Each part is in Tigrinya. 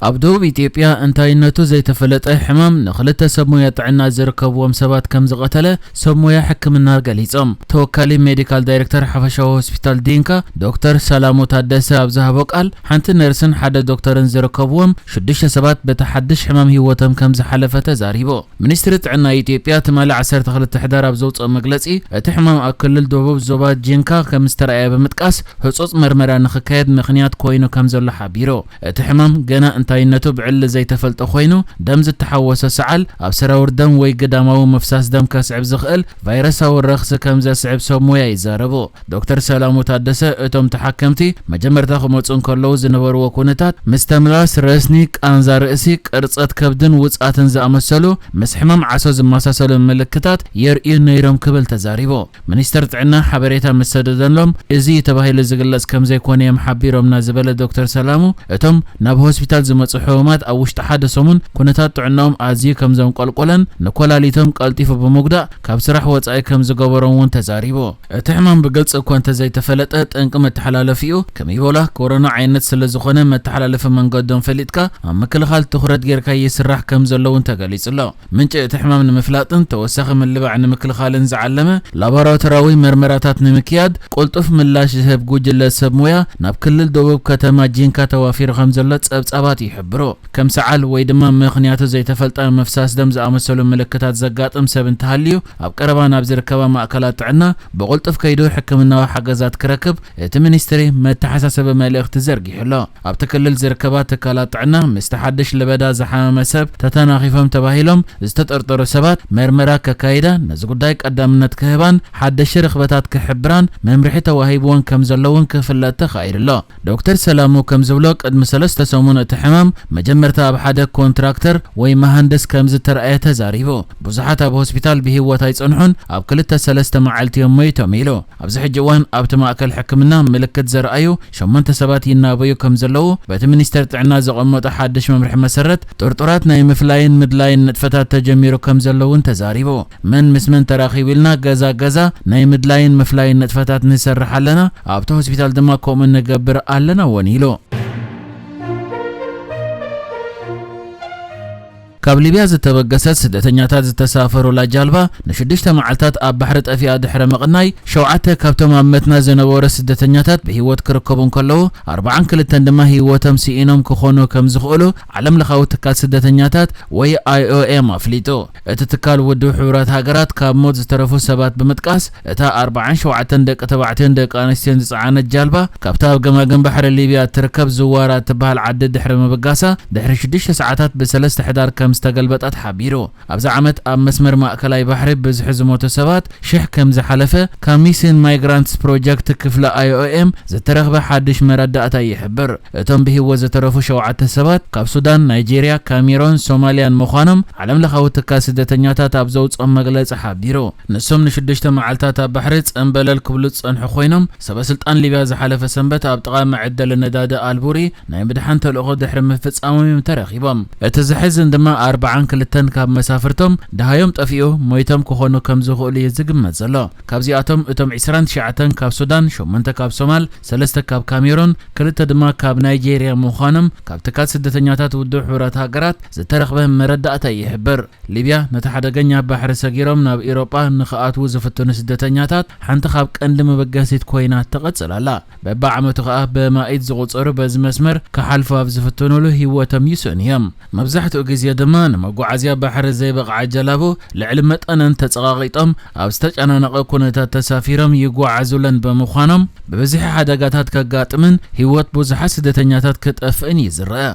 ኣብ ደቡብ ኢትዮጵያ እንታይነቱ ዘይተፈለጠ ሕማም ንኽልተ ሰብ ሞያ ጥዕና ዝርከብዎም ሰባት ከም ዝቐተለ ሰብ ሞያ ሕክምና ገሊጾም። ተወካሊ ሜዲካል ዳይሬክተር ሓፈሻዊ ሆስፒታል ዲንካ ዶክተር ሰላሙ ታደሰ ኣብ ዝሃቦ ቃል፣ ሓንቲ ነርስን ሓደ ዶክተርን ዝርከብዎም ሽዱሽተ ሰባት በቲ ሓድሽ ሕማም ህይወቶም ከም ዝሓለፈ ተዛሪቡ። ሚኒስትሪ ጥዕና ኢትዮጵያ ትማሊ ዓሰርተ ክልተ ሕዳር ኣብ ዘውፅኦ መግለፂ፣ እቲ ሕማም ኣብ ክልል ደቡብ ዞባ ጂንካ ከም ዝተረኣየ ብምጥቃስ፣ ህጹጽ መርመራ ንኽካየድ ምኽንያት ኮይኑ ከም ዘሎ ሓቢሩ። እቲ ሕማም ገና እንታይነቱ ብዕሊ ዘይተፈልጠ ኮይኑ፣ ደም ዝተሓወሶ ሰዓል፣ ኣብ ሰራውር ደም ወይ ግዳማዊ ምፍሳስ ደም ከስዕብ ዝኽእል ቫይረሳዊ ረኽሲ ከም ዘስዕብ ሰብ ሞያ ይዛረቡ። ዶክተር ሰላሙ ታደሰ፣ እቶም ተሓከምቲ መጀመርታ ክመጹ እንከለዉ ዝነበርዎ ኩነታት፣ ምስ ተምላስ ረስኒ፣ ቃንዛ ርእሲ፣ ቅርጸት ከብድን ውጽኣትን ዝኣመሰሉ ምስ ሕማም ዓሶ ዝመሳሰሉ ምልክታት የርእዩ ነይሮም ክብል ተዛሪቡ። ሚኒስተር ጥዕና ሓበሬታ ምስ ሰደደሎም፣ እዚ እዩ ተባሂሉ ዝግለጽ ከም ዘይኮነ እዮም ሓቢሮምና ዝበለ ዶክተር ሰላሙ፣ እቶም ናብ ሆስፒታል ዝመጹ ሕሙማት ኣብ ውሽጢ ሓደ ሰሙን ኩነታት ጥዕናኦም ኣዝዩ ከም ዘንቆልቆለን ንኮላሊቶም ቀልጢፉ ብምጉዳእ ካብ ስራሕ ወጻኢ ከም ዝገበሮም እውን ተዛሪቡ። እቲ ሕማም ብግልጺ እኳ እንተዘይተፈለጠ፣ ጠንቂ መተሓላለፊኡ ከም ኢቦላ፣ ኮሮና ዓይነት ስለ ዝኾነ፣ መተሓላለፊ መንገዶም ፈሊጥካ ኣብ ምክልኻል ትኹረት ጌርካ ይስራሕ ከም ዘሎ እውን ተገሊጹ ኣሎ። ምንጪ እቲ ሕማም ንምፍላጥን ተወሳኺ ምልባዕ ንምክልኻልን ዝዓለመ ላቦራቶራዊ መርመራታት ንምክያድ ቅልጡፍ ምላሽ ዝህብ ጉጅለ ሰብ ሞያ ናብ ክልል ደቡብ ከተማ ጂንካ ተዋፊሩ ከም ዘሎ ጸብጻባት ይሕብሩ። ከም ሰዓል ወይ ድማ ምኽንያቱ ዘይተፈልጠ ምፍሳስ ደም ዝኣመሰሉ ምልክታት ዘጋጥም ሰብ እንተሃልዩ፣ ኣብ ቀረባ ናብ ዝርከባ ማእከላት ጥዕና ብቕልጡፍ ከይዱ ሕክምናዊ ሓገዛት ክረክብ እቲ ሚኒስትሪ መተሓሳሰቢ መልእኽቲ ዘርጊሑ ኣሎ። ኣብቲ ክልል ዝርከባ ትካላት ጥዕና ምስቲ ሓድሽ ለበዳ ዝሓመመ ሰብ ተተናኺፎም ተባሂሎም ዝተጠርጠሩ ሰባት መርመራ ከካይዳ፣ ነዚ ጉዳይ ቀዳምነት ክህባን ሓደሽቲ ርኽበታት ክሕብራን መምርሒ ተዋሂብወን ከም ዘለውን ክፍለጥ ተኻኢሉ ኣሎ። ዶክተር ሰላሙ ከም ዝብሎ፣ ቅድሚ ሰለስተ ሰሙን እቲ ሕማም መጀመርታ ኣብ ሓደ ኮንትራክተር ወይ መሃንድስ ከም ዝተረኣየ ተዛሪቡ። ብዙሓት ኣብ ሆስፒታል ብህይወት ኣይጸንሑን፣ ኣብ ክልተ ሰለስተ መዓልቲ እዮም ሞይቶም ኢሉ። ኣብዚ ሕጂ እዋን ኣብቲ ማእከል ሕክምና ምልክት ዘርኣዩ ሸሞንተ ሰባት ይናበዩ ከም ዘለዉ፣ በቲ ሚኒስቴር ጥዕና ዘቐመጦ ሓድሽ መምርሒ መሰረት፣ ጥርጡራት ናይ ምፍላይን ምድላይን ንጥፈታት ተጀሚሩ ከም ዘሎ እውን ተዛሪቡ። መን ምስ መን ተራኺቡ ኢልና ገዛ ገዛ ናይ ምድላይን ምፍላይን ንጥፈታት ንሰርሕ ኣለና፣ ኣብቲ ሆስፒታል ድማ ከምኡ ንገብር ኣለና እውን ኢሉ። ካብ ሊብያ ዝተበገሰት ስደተኛታት ዝተሳፈሩላ ጃልባ ንሽዱሽተ መዓልታት ኣብ ባሕሪ ጠፊኣ ድሕሪ ምቕናይ፣ ሸውዓተ ካብቶም ኣብ መትና ዝነበሩ ስደተኛታት ብህይወት ክርከቡ እንከለዉ፣ ኣርባዓን ክልተን ድማ ህይወቶም ስኢኖም ክኾኑ ከም ዝኽእሉ ዓለም ለኻዊ ትካል ስደተኛታት ወይ ኣይ ኦ ኤም ኣፍሊጡ። እቲ ትካል ውድብ ሕቡራት ሃገራት ካብ ሞት ዝተረፉ ሰባት ብምጥቃስ፣ እታ ኣርባዓን ሸውዓተን ደቂ ተባዕትዮን ደቂ ኣንስትዮን ዝጸዓነት ጃልባ ካብታ ኣብ ገማግም ባሕሪ ሊብያ እትርከብ ዝዋራ እትበሃል ዓዲ ድሕሪ ምብጋሳ፣ ድሕሪ ሽዱሽተ ሰዓታት ብሰለስተ ሕዳር ከም ዝተገልበጠት ሓቢሩ። ኣብዚ ዓመት ኣብ መስመር ማእከላይ ባሕሪ ብዝሒ ዝሞቱ ሰባት ሽሕ ከም ዝሓለፈ፣ ካብ ሚስን ማይግራንትስ ፕሮጀክት ክፍሊ ኣይ ኦ ኤም ዝተረኽበ ሓድሽ መረዳእታ ይሕብር። እቶም ብህይወት ዝተረፉ ሸውዓተ ሰባት ካብ ሱዳን፣ ናይጄርያ፣ ካሜሮን፣ ሶማልያን ምዃኖም ዓለም ለኻዊ ትካል ስደተኛታት ኣብ ዘውጽኦ መግለጺ ሓቢሩ። ንሶም ንሽዱሽተ መዓልታት ኣብ ባሕሪ ጸንበለል ክብሉ ዝጸንሑ ኮይኖም፣ ሰበ ስልጣን ሊብያ ዝሓለፈ ሰንበት ኣብ ጥቓ መዐደሊ ነዳዲ ኣልቡሪ ናይ ምድሓን ተልእኾ ድሕሪ ምፍጻሞም እዮም ተረኺቦም። እቲ ዘሕዝን ድማ ኣርባዓን ክልተን ካብ መሳፍርቶም ደሃዮም ጠፊኡ ሞይቶም ክኾኑ ከም ዝኽእሉ እዩ ዝግመት ዘሎ። ካብዚኣቶም እቶም ዕስራን ትሽዓተን ካብ ሱዳን፣ ሸሞንተ ካብ ሶማል፣ ሰለስተ ካብ ካሜሩን፣ ክልተ ድማ ካብ ናይጄርያ ምዃኖም ካብ ትካል ስደተኛታት ውድብ ሕቡራት ሃገራት ዝተረኽበ መረዳእታ ይሕብር። ሊብያ ነቲ ሓደገኛ ባሕሪ ሰጊሮም ናብ ኤውሮጳ ንኽኣትዉ ዝፍትኑ ስደተኛታት ሓንቲ ካብ ቀንዲ መበገሲት ኮይና ትቕጽል ኣላ። በብዓመቱ ከኣ ብኣማኢት ዝቑጸሩ በዚ መስመር ክሓልፉ ኣብ ዝፍትኑሉ ህይወቶም ይስእኑ እዮም። መብዛሕትኡ ግዜ ድማ ንመጓዓዝያ ባሕሪ ዘይበቕዓ ጀላቡ ልዕሊ መጠነን ተጸቓቒጦም ኣብ ዝተጨናነቐ ኩነታት ተሳፊሮም ይጓዓዙለን ብምዃኖም፣ ብብዝሒ ሓደጋታት ከጋጥምን ህይወት ብዙሓት ስደተኛታት ክጠፍእን እዩ ዝረኣ።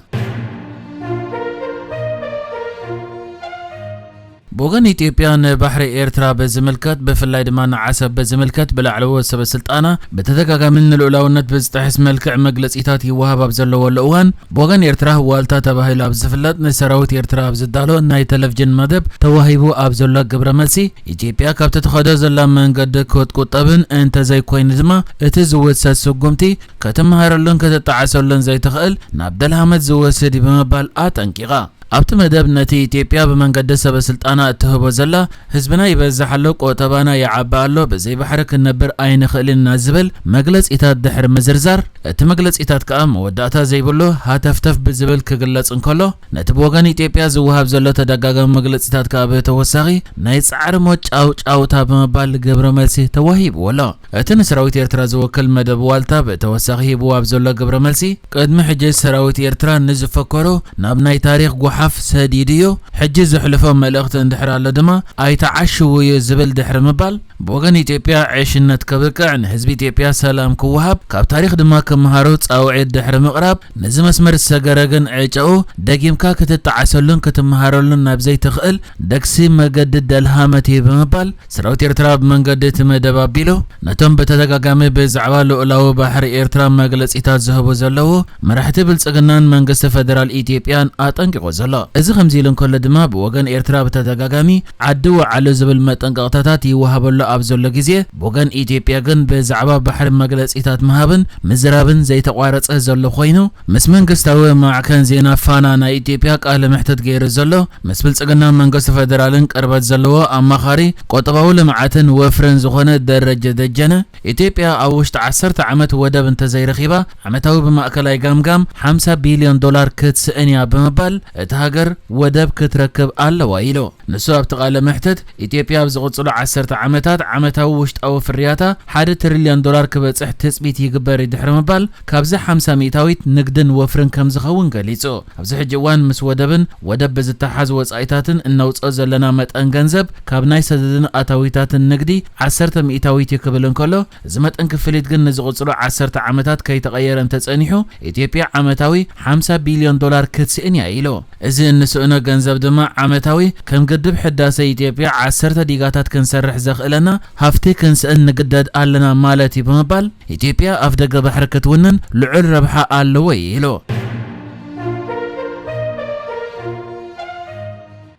ብወገን ኢትዮጵያ ንባሕሪ ኤርትራ ብዝምልከት፣ ብፍላይ ድማ ንዓሰብ ብዝምልከት ብላዕለዎት ሰበ ስልጣና ብተደጋጋሚ ንልኡላውነት ብዝጥሕስ መልክዕ መግለጺታት ይወሃብ ኣብ ዘለወሉ እዋን፣ ብወገን ኤርትራ ዋልታ ተባሂሉ ኣብ ዝፍለጥ ንሰራዊት ኤርትራ ኣብ ዝዳሎ ናይ ቴሌቪዥን መደብ ተዋሂቡ ኣብ ዘሎ ግብረ መልሲ፣ ኢትዮጵያ ካብቲ ትኸዶ ዘላ መንገዲ ክትቁጠብን እንተዘይኮይኑ ድማ እቲ ዝውሰድ ስጉምቲ ክትመሃረሉን ክትጠዓሰሉን ዘይትኽእል ናብ ደልሃመት ዝወስድ እዩ ብምባል ኣጠንቂቓ። ኣብቲ መደብ ነቲ ኢትዮጵያ ብመንገዲ ሰበ ስልጣና እትህቦ ዘላ ህዝብና ይበዝሕ ኣሎ፣ ቆጠባና ይዓቢ ኣሎ፣ ብዘይ ባሕሪ ክንነብር ኣይንኽእልን ኢና ዝብል መግለጺታት ድሕሪ ምዝርዛር፣ እቲ መግለጺታት ከኣ መወዳእታ ዘይብሉ ሃተፍተፍ ብዝብል ክግለጽ እንከሎ፣ ነቲ ብወገን ኢትዮጵያ ዝወሃብ ዘሎ ተደጋጋሚ መግለጺታት ከኣ ብተወሳኺ ናይ ጻዕሪ ሞት ጫውጫውታ ብምባል ግብረ መልሲ ተዋሂብዎ ኣሎ። እቲ ንሰራዊት ኤርትራ ዝውክል መደብ ዋልታ ብተወሳኺ ሂብዎ ኣብ ዘሎ ግብረ መልሲ፣ ቅድሚ ሕጂ ሰራዊት ኤርትራ ንዝፈከሮ ናብ ናይ ታሪኽ ጓሓፍ ሰዲዱዮ፣ ሕጂ ዘሕልፎ መልእኽቲ እንድሕር ኣሎ ድማ ኣይተዓሽውዮ ዝብል ድሕሪ ምባል፣ ብወገን ኢትዮጵያ ዕሽነት ከብቅዕ፣ ንህዝቢ ኢትዮጵያ ሰላም ክወሃብ፣ ካብ ታሪኽ ድማ ክመሃሩ ጻውዒት ድሕሪ ምቕራብ፣ ነዚ መስመር ዝሰገረ ግን ዕጫኡ ደጊምካ ክትጠዓሰሉን ክትመሃረሉን ናብ ዘይትኽእል ደግሲ መገዲ ደልሃመት እዩ ብምባል፣ ሰራዊት ኤርትራ ብመንገዲ እቲ መደብ ኣቢሉ፣ ነቶም ብተደጋጋሚ ብዛዕባ ልኡላዊ ባሕሪ ኤርትራ መግለጺታት ዝህቡ ዘለዉ መራሕቲ ብልጽግናን መንግስቲ ፈደራል ኢትዮጵያን ኣጠንቂቑ ዘሎ። እዚ ከምዚ ኢሉ እንከሎ ድማ፣ ብወገን ኤርትራ ብተደጋጋሚ ዓዲ ወዓሉ ዝብል መጠንቀቕታታት ይወሃበሉ ኣብ ዘሎ ግዜ፣ ብወገን ኢትዮጵያ ግን ብዛዕባ ባሕሪ መግለጺታት ምሃብን ምዝራብን ዘይተቋረጸ ዘሎ ኮይኑ፣ ምስ መንግስታዊ ማዕከን ዜና ፋና ናይ ኢትዮጵያ ቃለ መሕትት ገይሩ ዘሎ፣ ምስ ብልጽግና መንግስቲ ፈደራልን ቅርበት ዘለዎ ኣማኻሪ ቆጠባዊ ልምዓትን ወፍርን ዝኾነ ደረጀ ደጀነ፣ ኢትዮጵያ ኣብ ውሽጢ ዓሰርተ ዓመት ወደብ እንተዘይረኺባ፣ ዓመታዊ ብማእከላይ ጋምጋም ሓምሳ ቢልዮን ዶላር ክትስእን እያ ብምባል፣ እታ ሃገር ወደብ ክትረክብ ኣለዋ ኢሉ። ንሱ ኣብቲ ቃለ መሕትት፣ ኢትዮጵያ ኣብ ዝቕጽሉ ዓሰርተ ዓመታት ዓመታዊ ውሽጣዊ ፍርያታ ሓደ ትሪልዮን ዶላር ክበጽሕ ትጽቢት ይግበር እዩ ድሕሪ ምባል፣ ካብዚ ሓምሳ ሚእታዊት ንግድን ወፍርን ከም ዝኸውን ገሊጹ። ኣብዚ ሕጂ እዋን ምስ ወደብን ወደብ ብዝተሓዝ ወጻኢታትን እነውጽኦ ዘለና መጠን ገንዘብ፣ ካብ ናይ ሰደድን ኣታዊታትን ንግዲ ዓሰርተ ሚእታዊት እዩ ክብል እንከሎ፣ እዚ መጠን ክፍሊት ግን ንዝቕጽሉ ዓሰርተ ዓመታት ከይተቐየረ እንተጸኒሑ፣ ኢትዮጵያ ዓመታዊ ሓምሳ ቢልዮን ዶላር ክትስእን እያ ኢሉ። እዚ እንስእኖ ገንዘብ ድማ ዓመታዊ ከም ግድብ ሕዳሰ ኢትዮጵያ ዓሰርተ ዲጋታት ክንሰርሕ ዘኽእለና ሃፍቲ ክንስእን ንግደድ ኣለና ማለት እዩ ብምባል፣ ኢትዮጵያ ኣፍ ደገ ባሕሪ ክትውንን ልዑል ረብሓ ኣለዎ እዩ ኢሉ።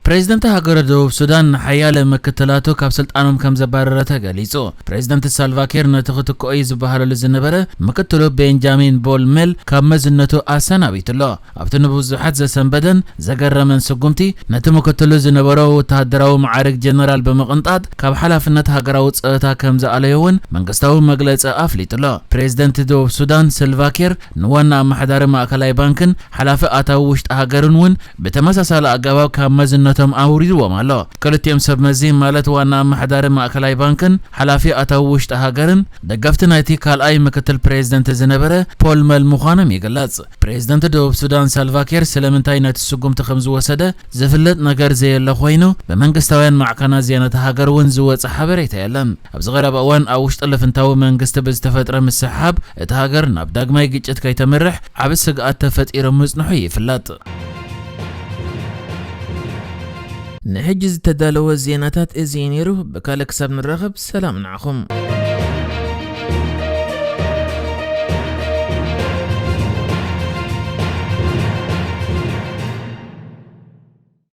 ፕሬዚደንት ሃገረ ደቡብ ሱዳን ንሓያለ ምክትላቱ ካብ ስልጣኖም ከም ዘባረረ ተገሊጹ። ፕሬዚደንት ሳልቫኪር ነቲ ክትክኦ እዩ ዝበሃለሉ ዝነበረ ምክትሉ ቤንጃሚን ቦል ሜል ካብ መዝነቱ ኣሰናቢቱ ኣሎ። ኣብቲ ንብዙሓት ዘሰንበደን ዘገረመን ስጉምቲ፣ ነቲ ምክትሉ ዝነበሮ ወተሃደራዊ መዓርግ ጀነራል ብምቕንጣጥ ካብ ሓላፍነት ሃገራዊ ጸጥታ ከም ዝኣለዮ እውን መንግስታዊ መግለጺ ኣፍሊጡ ኣሎ። ፕሬዚደንት ደቡብ ሱዳን ሳልቫኪር ንዋና ኣመሓዳሪ ማእከላይ ባንክን ሓላፊ ኣታዊ ውሽጢ ሃገርን እውን ብተመሳሳሊ ኣገባብ ካብ መዝነቶም ኣውሪድዎም ኣሎ። ክልቲኦም ሰብ መዚ ማለት ዋና ኣመሓዳሪ ማእከላይ ባንክን ሓላፊ ኣታዊ ውሽጢ ሃገርን ደገፍቲ ናይቲ ካልኣይ ምክትል ፕሬዚደንት ዝነበረ ፖል መል ምዃኖም ይግለጽ። ፕሬዚደንት ደቡብ ሱዳን ሳልቫኪር ስለምንታይ ነቲ ስጉምቲ ከም ዝወሰደ ዝፍለጥ ነገር ዘየለ ኮይኑ፣ ብመንግስታውያን ማዕከናት ዜና እታ ሃገር እውን ዝወጸ ሓበሬታ የለን። ኣብዚ ቀረባ እዋን ኣብ ውሽጢ ልፍንታዊ መንግስቲ ብዝተፈጥረ ምስሕሓብ እታ ሃገር ናብ ዳግማይ ግጭት ከይተምርሕ ዓቢ ስግኣት ተፈጢሩ ምጽንሑ ይፍለጥ። ንሕጂ ዝተዳለወ ዜናታት እዚ እዩ ነይሩ። ብካልእ ክሳብ ንራኸብ ሰላም ንዓኹም።